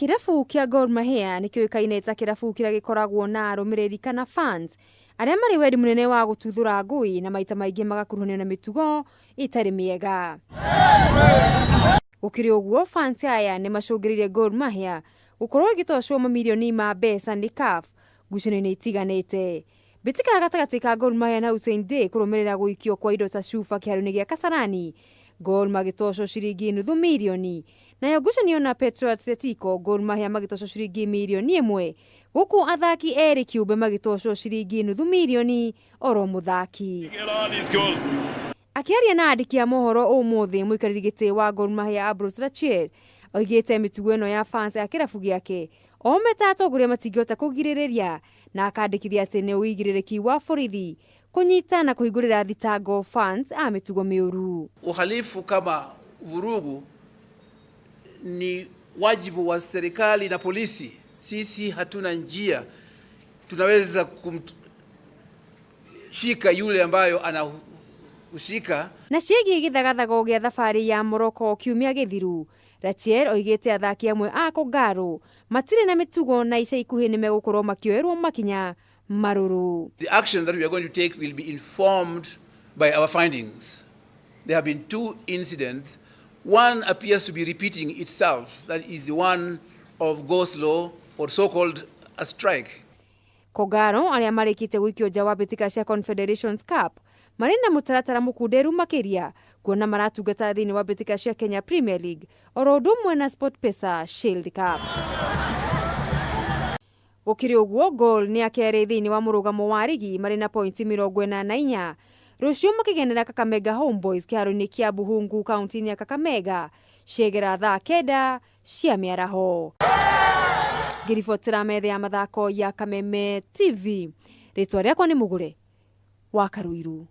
Kĩrabu kĩa Gor Mahia nĩ kĩũĩkaine ta kĩrabu kĩrĩa gĩkoragwo na arũmĩrĩri kana fans arĩa marĩ wendi mũnene wa gũtuthũra ngũĩ na maita maingĩ magakuruhanio na mĩtugo ĩtarĩ mĩega. Gũkĩrĩ ũguo, fans aya nĩ macũngĩrĩirie Gor Mahia gũkorwo ĩgĩtocwo mamirioni ma mbeca nĩ CAF ngucanio-inĩ itiganĩte. Mbĩtĩka gatagatĩ ka Gor Mahia na Hussein Dey kũrũmĩrĩra gũikio kwa indo ta cuba kĩharo-inĩ gĩa Kasarani, Gor magĩtocwo ciringi nuthu mirioni. Nayo ngucanio na Petro Atletico, Gor Mahia magĩtocwo ciringi mirioni ĩmwe, gũkũ athaki erĩ kĩũmbe magĩtocwo ciringi nuthu mirioni oro mũthaki. Akĩaria na andĩki a mohoro ũmũthĩ, mũikarĩri gĩtĩ wa Gor Mahia Ambrose Rachier oigĩte mĩtugo ĩno ya fans a kĩrabu gĩake o me ta atongoria matingĩhota kũgirĩrĩria na akandĩkithia atĩ nĩ ũigĩrĩrĩki wa borithi kũnyita na kũhingũrĩra thitango fans a mĩtugo mĩũru. Uhalifu kama vurugu ni wajibu wa serikali na polisi. Sisi hatuna njia tunaweza kumshika yule ambayo anahusika. Na ciĩgiĩ gĩthagathago gĩa thabarĩ ya Morocco kiumia gĩthiru, Rachier oigĩte athaki amwe a Kogalo matirĩ na mĩtugo na ica ikuhĩ nĩ megũkorwo makĩoerwo makinya marũrũ. The action that we are going to take will be informed by our findings. There have been two incidents. One appears to be repeating itself. That is the one of go slow or so-called a strike. Kogalo arĩa marĩkĩtie gũikio nja wa mbĩtĩka cia Confederations Cup marĩ na mũtaratara mũkunderu makĩria kuona maratungata thĩinĩ wa mbĩtĩka cia Kenya Premier League oro ũndũ ũmwe na SportPesa Shield Cup. Gũkĩrĩ ũguo, Gor nĩ akerĩ thĩinĩ wa mũrũgamo wa rigi marĩ na pointi 44. Rũciũ makĩgenera Kakamega Homeboys kĩharo-inĩ kĩa Buhungu kaunti-inĩ ya Kakamega ciegera thaa 9 cia mĩaraho. Ngĩribotera metha ya mathako ya Kameme TV, rĩtwa rĩakwa nĩ Mũgũre wa Karuiru.